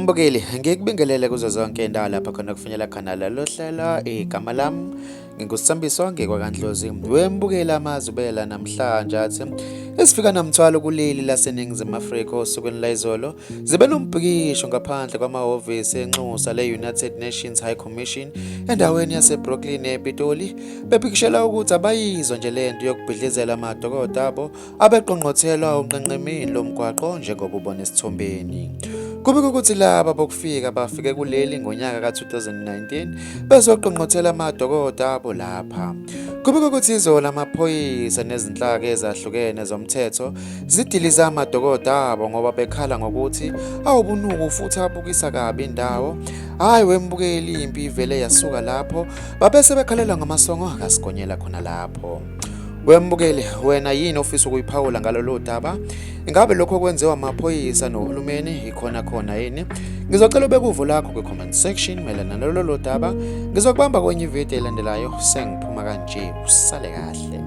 Mbukeli, ngikubingelele kuzo zonke indawo lapha khona kufinyela khona lelo hlelo. Igama lami nginguSithambiso ngikwaKandlozi. Wembukeli amazubela namhlanje athi esifika namthwalo kuleli laseNingizimu Afrika osukwini layizolo zibe nombhikisho ngaphandle kwamahhovisi enxusa le-United Nations High Commission endaweni yaseBrooklyn ePitoli bebhikishela ukuthi abayizwa nje lento yokubhidlizela amadokodo abo abeqongqothelwa unqenqemeni lomgwaqo njengoba ubona esithombeni. Kubikwa ukuthi laba bokufika bafike kuleli ngonyaka ka-2019 bezoqongqothela amadokodo abo lapha. Kubikwa ukuthi izolo amaphoyisa nezinhlaka ezahlukene zomthetho zidilize amadokodo abo ngoba bekhala ngokuthi awubunuku futhi abukisa kabi indawo. Hhayi wembukeli impi ivele yasuka lapho babe sebekhalela ngamasongo akasigonyela khona lapho. Wembukeli, wena yini ofisa ukuyiphawula ngalolu daba? Ingabe lokho kwenziwa amaphoyisa nohulumeni ikhona khona yini? Ngizocela ubeke uvo lakho kwi-comment section mayelana nalolu daba. Ngizokubamba kwenye ividiyo elandelayo sengiphuma kanje. Usale kahle.